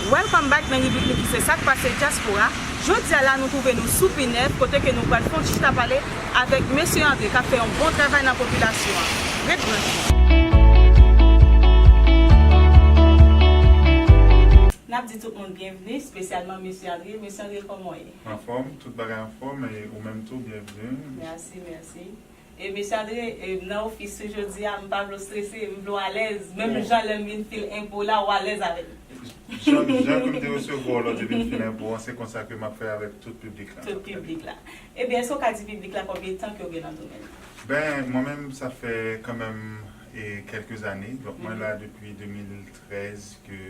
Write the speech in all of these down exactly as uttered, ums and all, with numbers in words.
Welcome back nan ribrik nou ki se Sa k Pase Dyaspora. Jodi a la, nou twouve nou sou Pinèf, kote ke nou pral fè yon ti chita pale avèk mesye André k ap fè yon bon travay nan popilasyon an. Ret branche. N ap di tout moun byenvni, espesyalman mesye André. Mesye André, kòman w ye? Anfòm, tout bagay anfòm, e ou menm tou, byenvni. Mèsi, mèsi. E mesye André, e, nan ofis ou jodi a, m pa vle w strese, m vle w alèz. Menm jan lè m vin fil enpo la, w alèz avè m. Jan, jan ke m te resevwa w lè w te vin fil enpo an, se konsa ke m ap fè avèk tout piblik la. Tout piblik la. Ebyen, èske w ka di piblik la konbyen tan ke w gen nan domèn nan? Ben, mwen menm, sa fè kanmenm, e, kèlke zane. Donk, mwen la depi de mil trèz ke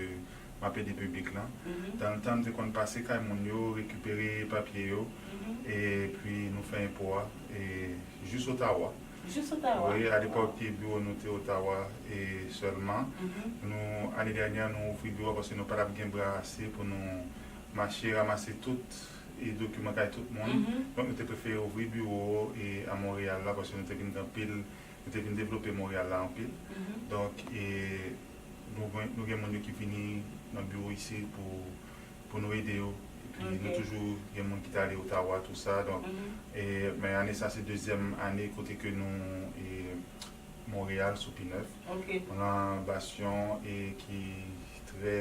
m ap ede piblik lan. Dan le tan, m te konn pase kay moun yo, rekipere papye yo, epi nou fè enpo a, e, jis Otawa. Jis Otawa? Wi, alepòk, biwo nou te Otawa, e, sèlman. Nou, ane dènyè, nou ouvri biwo a paske nou pa t ap gen bra ase pou nou mache ranmase tout, e, dokiman kay tout moun. Donk, nou te prefere ouvri biwo, e, a Monreyal la, paske nou te vin gen anpil, nou te vin devlope Monreyal la anpil. Donk, e, nou gen, nou gen moun yo ki vini nan biwo isit pou, pou nou ede yo. Epi nou toujou gen moun ki t ale Ottawa, tou sa. Donk, e, men ane sa se dezyèm ane kote ke nou, e, Monreyal sou Pinèf. Nan Basyon, e, ki trè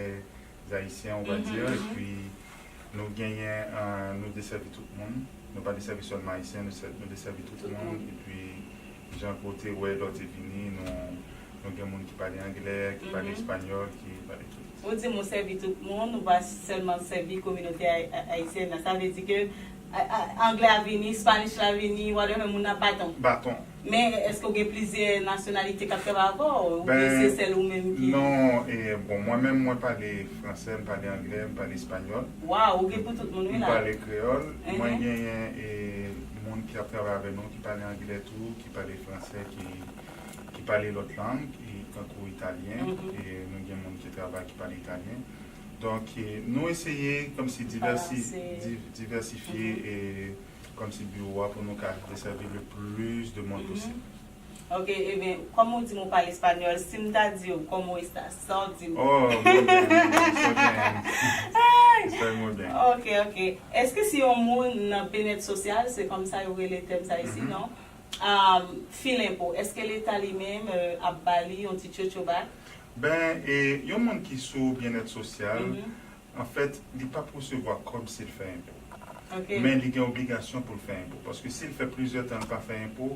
ayisyen, on va dire. Epi nou genyen, e, nou desèvi tout moun. Nou pa desèvi sèlman ayisyen, nou sè-, nou desèvi tout moun. Epi jan ke w te wè lè w te vini, nou, nou gen moun ki pale anglè, ki pale espanyòl, ki pale tout. Ou di m ou sèvi tout moun, ou pa sèlman sèvi kominote ay-, a-, ayisyèn nan. Sa vle di ke, a, a, anglè a vini, Spanish la vini, whatever, moun nan baton. Baton. Men èske w gen plizyè nasyonalite k ap travay avè w? Oubyen se sèl ou menm ki... Non, e, bon, mwen menm, mwen pale fransè, m pale anglè, m pale espanyòl. Waw, ou gen pou tout moun, wi la. M pale kreyòl. Mwen genyen, e, moun ki ap travay avè nou, ki pale anglè tou, ki pale fransè, ki, ki pale lòt lang, e, tankou italyen, e nou gen moun ki travay ki pale italyen. Donk, e, nou eseye kòmsi divèsi-, di-, divèsifye, e, kòmsi biwo a pou nou ka desèvi le plis de moun posib. Ok, ebyen, kòm ou di m ou pale espanyòl, si m ta di w, "Cómo estás?" Sa w di m? Oh, muy bien, muy bien. Estoy muy bien. Ok, ok. Èske si yon moun nan byenèt sosyal, se kòm sa yo rele tèm sa isi, non? Um, fil enpo, èske Leta li menm, euh, ap ba li yon ti tchotcho bak? Ben, e, yon moun ki sou byenèt sosyal, anfèt, li p ap resevwa kòb si l fè enpo. Men li gen obligasyon pou l fè enpo. Paske si l fè plizyè tan l pa fè enpo,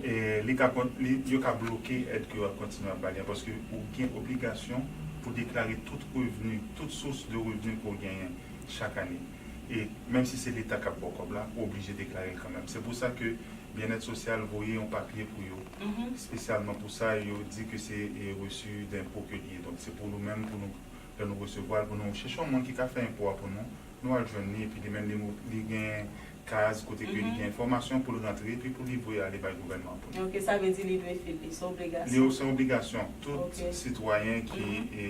e, li ka kon-, li, yo ka bloke èd ke yo ap kontinye ap ba li an. Paske ou gen obligasyon pou deklare tout revni, tout sous de revni ke w genyen chak ane. E menm si se Leta k ap ba w kòb la, ou oblije deklare l kanmenm. Se pou sa ke Byenèt Sosyal voye yon papye pou yo, espesyalman pou sa, yo di ke se, e, reçu d'impôt ke li ye. Donk, se pou nou menm, pou nou, lè nou resevwa l, pou nou chèche yon moun ki ka fè enpo a pou nou, nou al jwenn li, epi li menm, li, li gen kaz kote ke li gen enfòmasyon pou l rantre, epi pou li voye ale bay gouvènman an pou li. Ok, sa vle di li dwe fil li, se obligasyon. Li, se obligasyon. Tout sitwayen ki, e,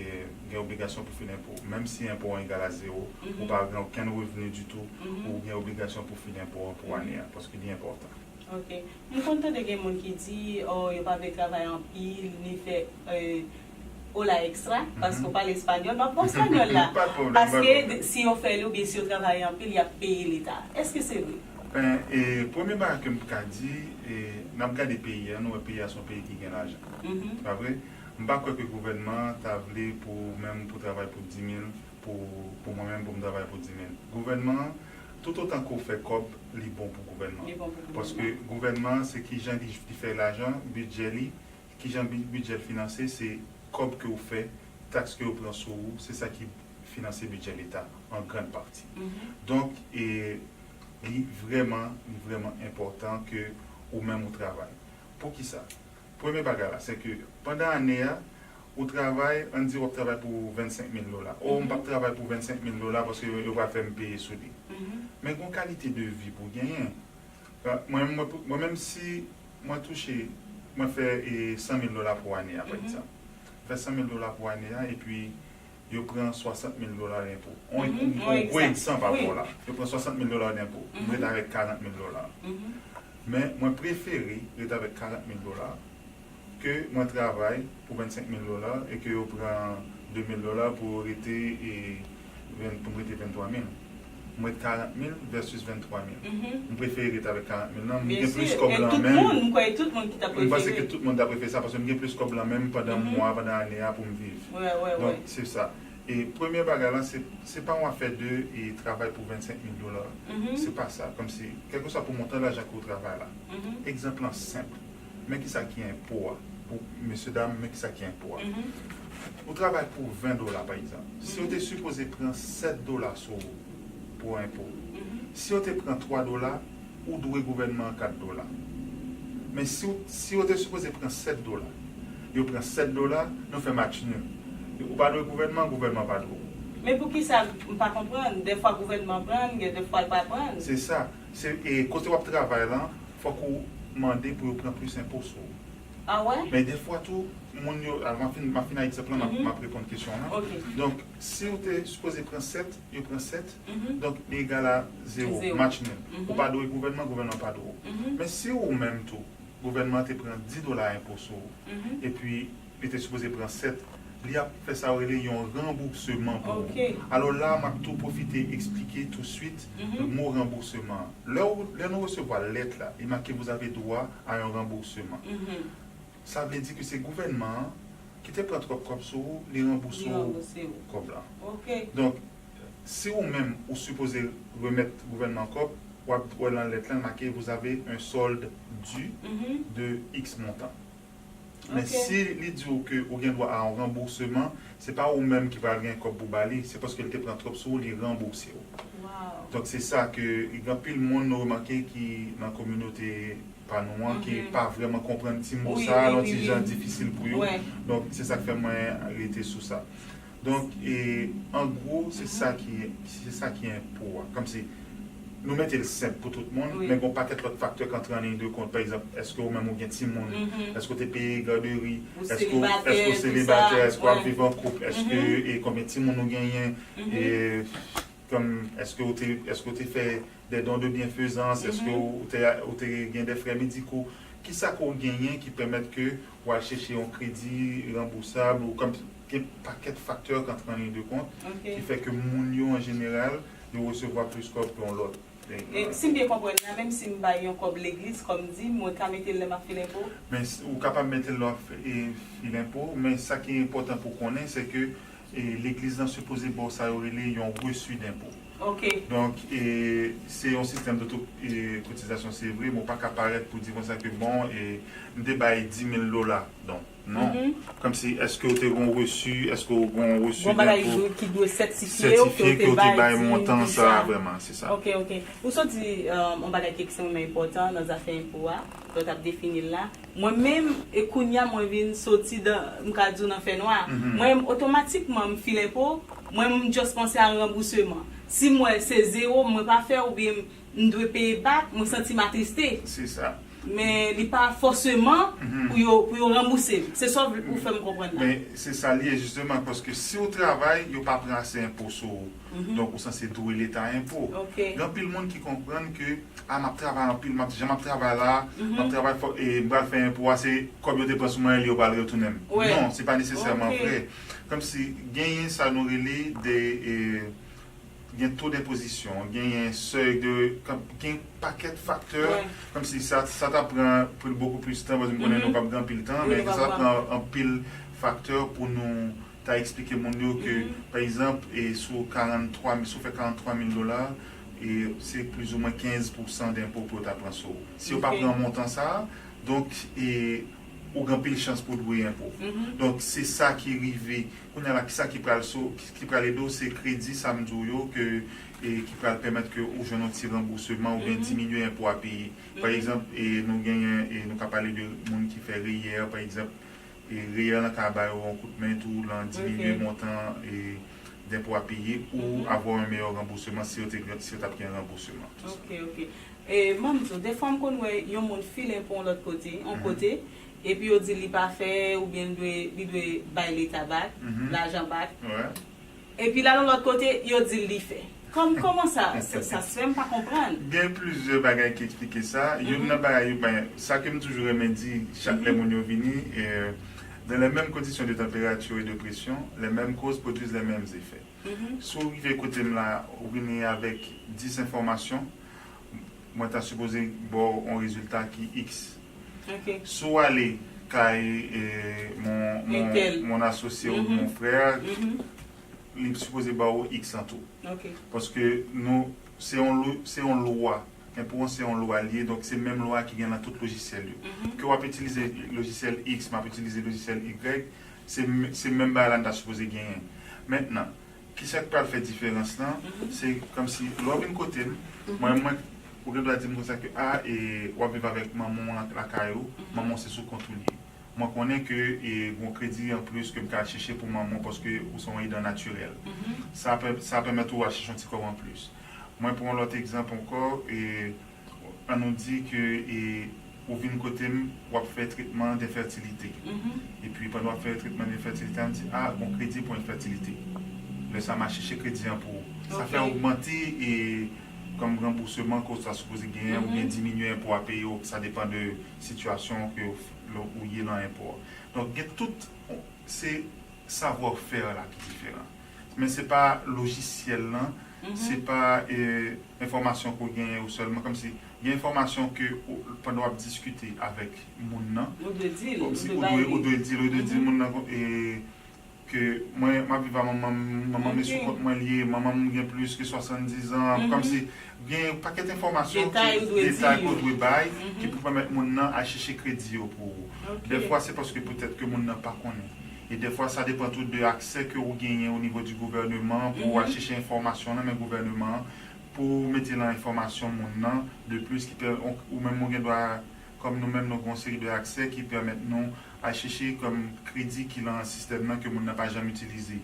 gen obligasyon pou fil enpo, menm si enpo an egal a zewo, ou pa gen okenn revni ditou, ou gen obligasyon pou fil enpo an pou ane a, paske li enpòtan. Ok. M konn tande gen moun ki di, oh, yo pa vle travay anpil, ni fè, euh, hola extra, paske w pale espanyòl, m ap ba w espanyòl la. Pa de pwoblèm, pa de pwoblèm. Paske si yo fè l oubyen si yo travay anpil, y ap peye Leta. Èske se vre? Ben, e, premye bagay ke m ka di, e, n ap gade peyi a, nou wè peyi a se yon peyi ki gen lajan. Pa vre? M pa kwè ke gouvènman an ta vle pou ou menm pou travay pou di mil, pou, pou mwen menm pou m travay pou di mil. Gouvènman an, toutotan ke w fè kòb, li bon pou gouvènman an. Li bon pou gouvènman. Paske gouvènman an, se kijan li, li fè lajan, bidjè li, kijan bi-, bidjè l finanse, se kòb ke w fè, taks ke yo pran sou ou, se sa ki finanse bidjè Leta an grann pati. Donk, e, li vrèman, li vrèman enpòtan ke ou menm ou travay. Poukisa? Premye bagay la, se ke pandan ane a, ou travay, ann di w ap travay pou vennsenk mil dola. O, m p ap travay pou vennsenk mil dola paske yo, yo pral fè m peye sou li. Men gon kalite de vi pou genyen. Mwen, mwen, mwen menm si mwen touche, mwen fè, e, san mil dola pou ane a, pa egzanp. Fè san mil dola pou ane a, epi yo pran swasant mil dola lenpo. On, on gwo egzanp avè w la. Yo pran swasant mil dola lenpo. M ret avèk karant mil dola. Men mwen prefere ret avèk karant mil dola ke mwen travay pou vennsenk mil dola e ke yo pran de mil dola pou yo rete, e, pou m rete venntwa mil. M ret karant mil versus venntwa mil. M prefere ret avèk karant mil nan. M gen plis kòb lan menm. Tout moun, m kwè tout moun ki ta prefere. M panse ke tout moun ta prefere sa paske m gen plis kòb lan menm pandan mwa, pandan ane a pou m viv. Donk, se sa. E premye bagay la, se, se pa yon afè de e travay pou vennsenk mil dola. Se pa sa. Kòmsi, kèlkeswa pou montan lajan ke w travay la. Egzanp lan senp. Men kisa ki enpo a. Pou mesye dam, men kisa ki enpo a. Ou travay pou ven dola, pa egzanp. Si w te sipoze pran sèt dola sou ou pou enpo. Si w te pran twa dola, ou dwe gouvènman an kat dola. Men si w, si w te sipoze pran sèt dola, yo pran sèt dola, nou fè match nul. Ou pa dwe gouvènman, gouvènman pa dwe w. Men poukisa m pa konprann? Dèfwa gouvènman pran l, gen dèfwa l pa pran l. Se sa. Se, e, kote w ap travay lan, fòk ou mande pou yo pran plis enpo sou ou. Ah ouais? Men dèfwa tou, moun yo, a, m ap fin, m ap fin ak egzanp lan, m ap, m ap reponn kesyon w lan. Donk, si w te sipoze pran sèt, yo pran sèt, donk li egal a zewo, match nul. Ou pa dwe gouvènman, gouvènman pa dwe w. Men si ou menm tou, gouvènman an te pran dis dola enpo sou ou, epi li te sipoze pran sèt, li ap fè sa yo rele yon ranbousman pou ou. Alò la, m ap tou pwofite eksplike touswit mo ranbousman an. Lè w, lè nou resevwa lèt la, li make vous avez droit à un remboursement. Sa vle di ke se gouvènman an ki te pran twòp kòb sou ou, li ranbouse w kòb la. Donk, si ou menm ou sipoze remèt gouvènman an kòb, w ap wè lan lèt lan make vous avez un solde dû de X montant. Men si li di w ke ou gen dwa a yon ranbousman, se pa ou menm ki pral gen kòb pou ba li, se paske li te pran twòp sou ou, li ranbouse w. Donk se sa ke gen anpil moun nou remake ki nan kominote pa nou an ki pa vrèman konprann ti mo sa a, l on ti jan difisil pou yo. Donk se sa k fè mwen rete sou sa. Donk, e, an gwo, se sa ki, se sa ki enpo a. Kòmsi, nou mete l senp pou tout moun, men gen yon pakèt lòt faktè k antre an liy de kont. Pa egzanp, èske ou menm ou gen timoun? Èske ou te peye gaderi? Èske ou selibatè? Èske w ap viv an koup? Èske, e, konbyen timoun ou genyen? E, kòm, èske ou te, èske ou te fè des dons de bienfaisance? Èske ou te, ou te gen de frè mediko? Kisa ke w genyen ki pèmèt ke w al chèche yon kredi ranbousab ou kòm gen pakèt faktè k antre an liy de kont ki fè ke moun yo an jeneral yo resevwa plis kòb ke yon lòt. E, si m byen konprann la, menm si m bay yon kòb legliz, kòm di, mwen ka mete l lè m ap file enpo? Men, ou kapab mete l lè w ap file enpo, men sa ki enpòtan pou konnen, se ke e legliz lan sipoze ba w sa yo rele yon reçu d'impôt. Donk, e, se yon sistèm doto, e, kotizasyon, se vre, men w pa ka parèt pou di konsa ke, bon, e, m te bay dis mil dola. Donk, non. Kòmsi, èske w te gen yon reçu, èske w gen yon reçu d'impôt ki dwe sètifye ke w te bay montan sa a vrèman, se sa. Ok, ok. Ou sot di, e, yon bagay ki ekstrèmman enpòtan nan zafè enpo a, lè w t ap defini l la. Mwen menm, e kounye a mwen vin soti dan, m ka di w nan fènwa. Mwen menm, otomatikman, m file enpo, mwen menm, m just panse a ranbousman. Si m wè se zewo, mwen pa fè, oubyen m dwe peye back, mwen santi m atriste. Se sa. Men li pa fòseman pou yo, pou yo ranbouse m. Se sa w vle, ou fè m konprann la. Men se sa l ye, jisteman, paske si w travay, yo pa pran ase enpo sou ou. Donk, ou sanse dwe Leta enpo. Gen anpil moun ki konprann ke a, m ap travay anpil, m ap, jan m ap travay la, m ap travay fò, e m pral fè enpo a, se kòb yo te pran sou mwen, yo pral retounen m. Non, se pa nesesèman vre. Kòmsi, genyen sa nou rele de, e, gen to denpozisyon, genyen sèy de, kòm, gen pakèt faktè, kòmsi sa, sa ta pran pou bokou plis tan, paske m konnen nou p ap gen anpil tan, men sa ta pran anpil faktè pou nou ta eksplike moun yo ke, pa egzanp, e sou karant twa mil, si w fè karant twa mil dola, e se plizoumwen kenz pousan denpo pou yo ta pran sou ou. Si yo pa pran montan sa a, donk, e, ou gen anpil chans pou w dwe enpo. Donk, se sa ki rive. Kounye a la, kisa ki pral so, ki, ki pral ede w, se kredi sa m di w yo, ke, e, ki pral pèmèt ke ou jwenn yon ti ranbousman oubyen diminye enpo a peye. Pa egzanp, e, nou genyen, e, nou ka pale de moun ki fè reyè, pa egzanp, e reyè lan ka ba yo yon kout men tou lan diminye montan, e, denpo a peye ou avoir un meilleur remboursement si yo te, si yo t ap gen ranbousman. Ok, ok. E, manm di w, defwa m konn wè yon moun file enpo yon lòt kote, yon kote, epi yo di li pa fè, oubyen li dwe, li dwe bay Leta back, lajan back. Epi l al yon lòt kote, yo di l li fè. Kòm, kòman sa, sa, sa se fè, m pa konprann. Gen plizyè bagay ki eksplike sa. Youn nan bagay yo, ben, sa ke m toujou renmen di chak lè moun yo vini, e, dans les mêmes conditions de température et de pression, les mêmes causes produisent les mêmes effets. Si w rive kote m la, ou vini avèk dis enfòmasyon, mwen ta sipoze ba w yon rezilta ki X. Si w ale kay e, mon, mon, mon asosye ou mon frè, li sipoze ba w X lan tou. Paske nou, se yon, se yon lwa. Enpo an se yon lwa l ye, donk se menm lwa ki gen nan tout lojisyèl yo. Ke w ap itilize lojisyèl X, m ap itilize lojisyèl Y, se, se menm bagay la n ta sipoze genyen. Mentnan, kisa k pral fè diferans lan? Se kòmsi lè w vin kote m, mwen, mwen, ou gen dwa di m konsa ke, a, e, w ap viv avèk manman w lakay ou, manman w se sou kont ou li ye. Mwen konnen ke e, gon kredi anplis ke m ka al chèche pou manman w paske ou se yon edan natirèl. Sa, sa pèmèt ou al chèche yon ti kòb anplis. Mwen pran yon lòt egzanp ankò, e, ann nou di ke e, ou vin kote m, w ap fè tretman de fètilite. Epi pandan w ap fè tretman de fètilite, ann di, a, gon kredi pou enfètilite. Lè sa, m a chèche kredi an pou ou. Sa fè ogmante e, kòm ranbousman ke w ta sipoze genyen, oubyen diminye enpo a peye w, sa depann de sitiyasyon ke w, ou ye nan enpo a. Donk, gen tout, se savwa fè la ki diferan. Men se pa lojisyèl lan, se pa e, enfòmasyon ke w genyen ou sèlman, kòmsi gen enfòmasyon ke ou, pandan w ap diskite avèk moun nan, kòmsi ou dwe, ou dwe di l, ou dwe di moun nan e, ke mwen, m ap viv a manman m, manman m e sou kont mwen li ye, manman m gen plis ke swasanndizan, kòmsi gen pakèt enfòmasyon, detay ke w dwe bay, ki pou pèmèt moun nan al chèche kredi yo pou ou. Dèfwa, se paske petèt ke moun nan pa konnen. E dèfwa, sa depann tou de aksè ke ou genyen o nivo di gouvèneman pou ou al chèche enfòmasyon nan men gouvèneman an, pou mete nan enfòmasyon moun nan, de plis ki pè, ou menm ou gen dwa, kòm nou menm nou gen yon seri de aksè ki pèmèt nou al chèche kòm kredi ki lan sistèm nan ke moun nan pa janm itilize.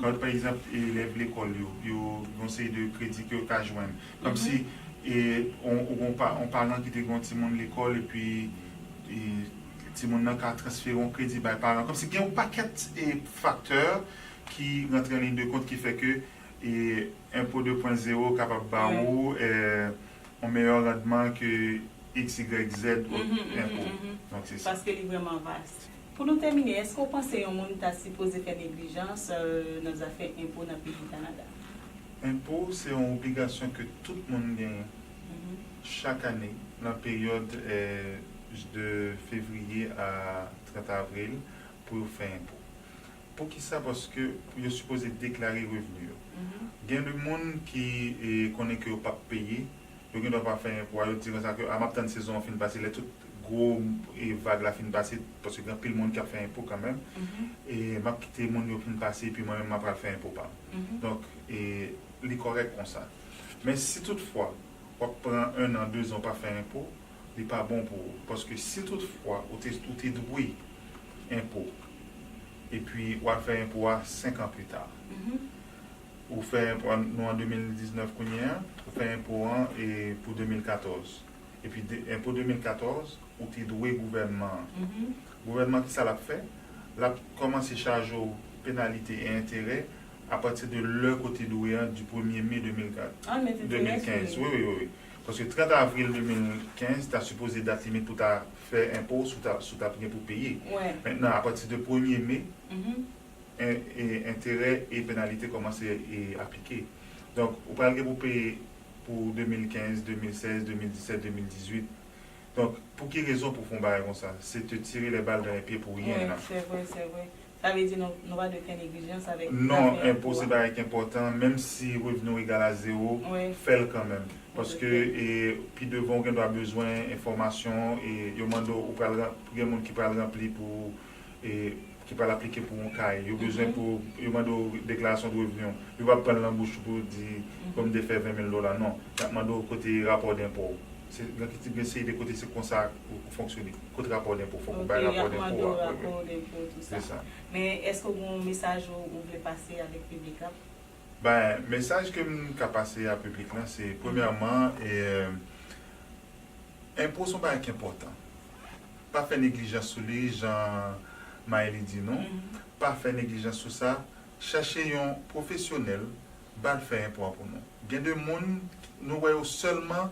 Kòm pa egzanp, elèv lekòl yo, yo gen yon seri de kredi ke yo ka jwenn. Kòmsi e, on, ou gen yon pa, yon paran ki te gen yon timoun lekòl epi e, timoun nan ka transfere yon kredi bay paran. Kòmsi gen yon pakèt e, faktè ki rantre an liy de kont ki fè ke e, Enpo de pwen zewo kapab ba ou e, yon meyè randman ke X Y Z enpo. Donk, se sa. Paske li vrèman vas. Pou nou tèmine, èske w panse yon moun ta sipoze fè neglijans e, nan zafè enpo nan peyi Kanada? Enpo, se yon obligasyon ke tout moun genyen chak ane nan peryòd e, de fevriye a trant avril pou yo fè enpo. Poukisa? Paske yo sipoze deklare revni yo. Gen de moun ki e, konnen ke yo p ap peye, yo gen dwa pa fè enpo a, yo di konsa ke, a, m ap tann sezon an fin pase, lè tout gwo e, vag la fin pase, paske gen anpil moun k ap fè enpo kanmenm, e m ap kite moun yo fin pase, epi mwen menm m ap pral fè enpo pa m. Donk, e, li kòrèk konsa. Men si toutfwa, w ap pran en an, de zan, w pa fè enpo, li pa bon pou ou. Paske si toutfwa ou te, ou te dwe enpo, epi w al fè enpo a senk an pita, ou fè enpo a, nou an de mil diznèf kounye a, ou fè enpo an e pou de mil katòz. Epi de, enpo de mil katòz, ou te dwe gouvènman an. Gouvènman, kisa l ap fè? L ap kòmanse chaje w penalite e enterè apati de lè ke w te dwe an, di premye me de mil kat, de mil kenz. Wi, wi, wi, wi. Paske trant avril de mil kenz ta sipoze dat limit pou ta fè enpo si w ta, si w t ap gen pou peye. Mentnan, apati de premye me, en, e, enterè e penalite kòmanse e aplike. Donk, ou pral gen pou peye pou de mil kenz, de mil sèz, de mil disèt, de mil dizuit. Donk, pou ki rezon pou fè yon bagay konsa? Se te tire les balles dans les pieds pou ryen la. Wi, se vre, se vre. Sa vle di nou, nou pa dwe fè neglijans avèk zafè enpo a. Non, enpo se bagay ki enpòtan, menm si revni w egal a zewo, fè l kanmenm. Paske e, pi devan ou gen dwa bezwen enfòmasyon, e yo mande w, ou pral ran-, gen moun ki pral ranpli pou, e, ki pral aplike pou yon kay. Yo bezwen pou, yo mande w deklarasyon de revni w. Yo p ap pran l nan bouch ou pou di, bon, m te fè ven mil dola, non. Y ap mande w kote rapò denpo w. Se, gen ki ti, gen seri de kote se konsa ou, ou fonksyone. Kote rapò denpo, fòk ou bay rapò denpo a. Ok, y ap mande w rapò denpo, tou sa. Se sa. Men èske w gen yon mesaj ou, ou vle pase avèk piblik la? Ben, mesaj ke m ka pase a piblik lan, se premyèman, e, enpo se yon bagay ki enpòtan. Pa fè neglijans sou li, jan Maëlie di nou. Pa fè neglijans sou sa. Chache yon pwofesyonèl, ba l fè enpo a pou nou. Gen de moun, nou wè yo sèlman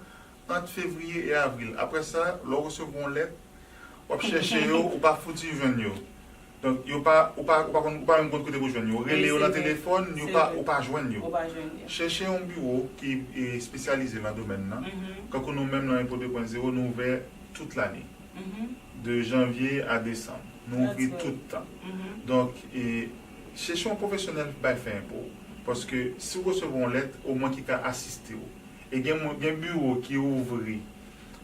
ant fevriye e avril. Apre sa, lè w resevwa yon lèt, w ap chèche yo, ou pa fouti jwenn yo. Donk, yo pa, ou pa, ou pa konn, ou pa menm konn kote pou jwenn yo. Ou rele yo nan telefòn, yo pa, ou pa jwenn yo. Ou pa jwenn yo. Chèche yon biwo ki e, espesyalize nan domèn nan. Kankou nou menm nan Enpo de pwen zewo, nou ouvè tout lane. De janvye a desanm. Nou ouvri tout tan. Donk, e, chèche yon pwofesyonèl bay fè enpo. Paske si w resevwa yon lèt, omwen ki ka asiste w. E gen, moun- gen biwo ki ouvri,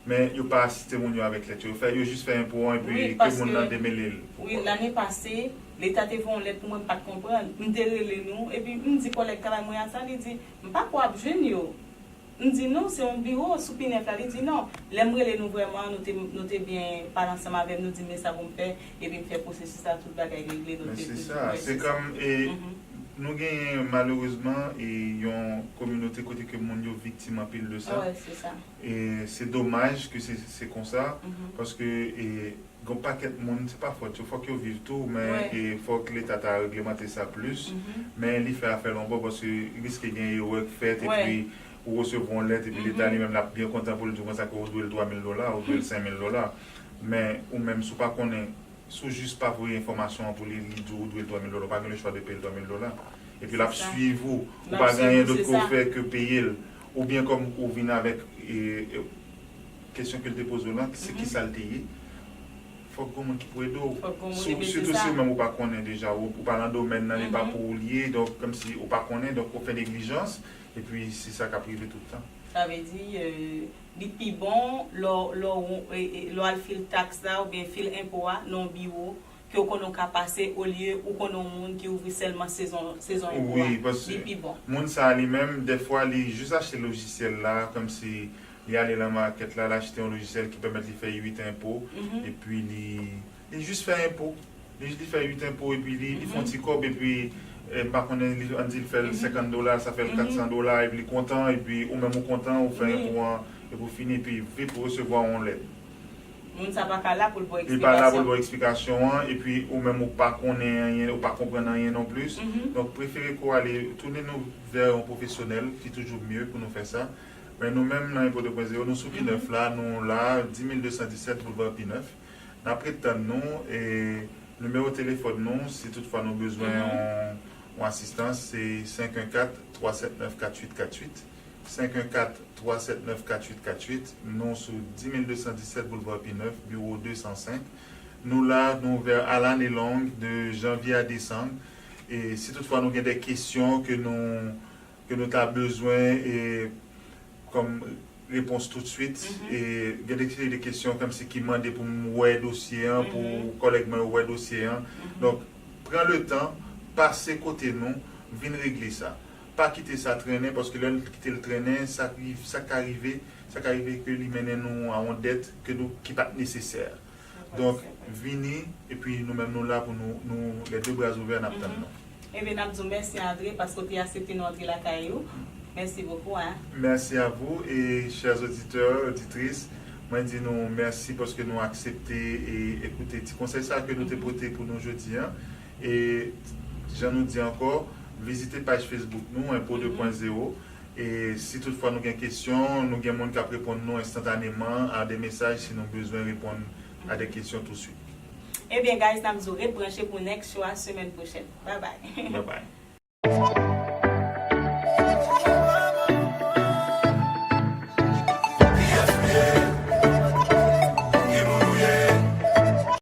men yo pa asiste moun yo avèk lèt yo. Yo fè, yo jis fè enpo an epi ke moun nan demele l. Wi, lane pase, Leta te voye yon lèt pou mwen, m pa t konprann. M te rele nou, epi m di kòlèg travay mwen a sa, li di, "M pa kwè w ap jwenn yo." M di, "Non, se yon biwo sou Pinèf la." Li di, "Non." Lè m rele nou vrèman, nou te, nou te byen pale ansanm avè m, nou di m men sa pou m fè, epi m fè pwosesis la, tout bagay regle, nou te toujou wè se sa. Men se sa, se kòm, e, nou genyen malerezman, e, yon kominote kote ke moun yo viktim anpil de sa. Wi, se sa. E se domaj ke se, se konsa, paske, e, gen yon pakèt moun, se pa fòt yo, fòk yo viv tou, men, e, fòk Leta ta reglemante sa plis. Men li fè afè l yon bò, paske riske gen erè k fèt, epi ou resevwa yon lèt, epi Leta li menm l ap byen kontan pou l di w konsa ke ou dwe l twa mil dola, ou dwe l senk mil dola. Men ou menm, si w pa konnen, si w jis pa voye enfòmasyon an pou li, li di w ou dwe l twa mil dola, ou pa gen lechwa de peye l twa mil dola. Epi l ap swiv ou, ou pa gen anyen dòt ke w fè ke peye l. Oubyen kòm ou vin avèk, e, e, kesyon ke l te poze w lan, se kisa l te ye. Fòk gen moun ki pou ede w. Sitou si ou menm ou pa konnen deja, ou, ou pa nan domèn nan, e pa pou ou l ye, donk kòmsi ou pa konnen, donk ou fè neglijans, epi se sa k ap rive tout tan. Sa vle di, e, li pi bon lè w, lè w, e, e, lè w al fil taks la oubyen fil enpo a nan yon biwo ke w konnen w ka pase olye ou konnen yon moun ki ouvri sèlman sezon, sezon enpo a. Wi, paske li pi bon. Moun sa a li menm, dèfwa, li jis achte lojisyèl la, kòmsi li ale nan makèt la, l achte yon lojisyèl ki pèmèt li fè uit enpo, epi li, li jis fè enpo. Li, li fè uit enpo, epi li, li fè yon ti kòb, epi, e, m pa konnen, li, ann di l fè l senkant dola, sa fè l kat san dola, epi li kontan, epi ou menm ou kontan, ou fè enpo an, epi w fini, epi vit ou resevwa yon lèt. Moun sa pa ka la pou l ba w eksplikasyon. Li pa la pou l ba w eksplikasyon an, epi ou menm ou pa konnen anyen, ou pa konprann anyen non plis. Donk, prefere ke w ale, tounen nou vè yon pwofesyonèl, ki toujou mye pou nou fè sa. Men nou menm, nan Enpo de pwen zewo, nou sou Pinèf la, nou la, dis mille deux cent dix-sept boulevard Pinèf. N ap ret tann nou, e nimewo telefòn nou, si toutfwa nou bezwen yon, yon asistans, se senk un kat, twa sèt nèf, kat uit kat uit. Senk un kat, twa sèt nèf, kat uit kat uit. Nou sou dis mille deux cent dix-sept boulevard Pinèf, biwo de san senk. Nou la, nou ouvè à l'année longue, de janvye a desanm. E si toutfwa nou gen de kesyon ke nou, ke nou ta bezwen, e, kòm repons toutswit, e gen de, de kesyon kòmsi ki mande pou m wè dosye an, pou kòlèg mwen yo wè dosye an. Donk, pran le tan, pase kote nou, vin regle sa. Pa kite sa trennen, paske lè n kite l trennen, sa k riv-, sa ka rive, sa ka rive ke li mennen nou a yon dèt ke nou, ki pa t nesesè. Donk, vini, epi nou menm nou la pou nou, nou, les deux bras ouverts, n ap tann nou. Ebyen, n ap di w mèsi, André, paske w te aksepte nou antre lakay ou. Merci beaucoup, hein. Merci à vous et chers auditeurs, auditrices. Mwen di nou mèsi paske nou aksepte e ekoute ti konsèy sa ke nou te pote pou nou jodi a. E jan nou di ankò, vizite paj Facebook nou, Enpo de pwen zewo. E si toutfwa nou gen kesyon, nou gen moun k ap reponn nou enstantaneman a de mesaj si nou bezwen reponn a de kesyon touswit. Ebyen, guys, n ap di w ret branche pou next show a semèn pwochèn. Bye bye. Bye bye.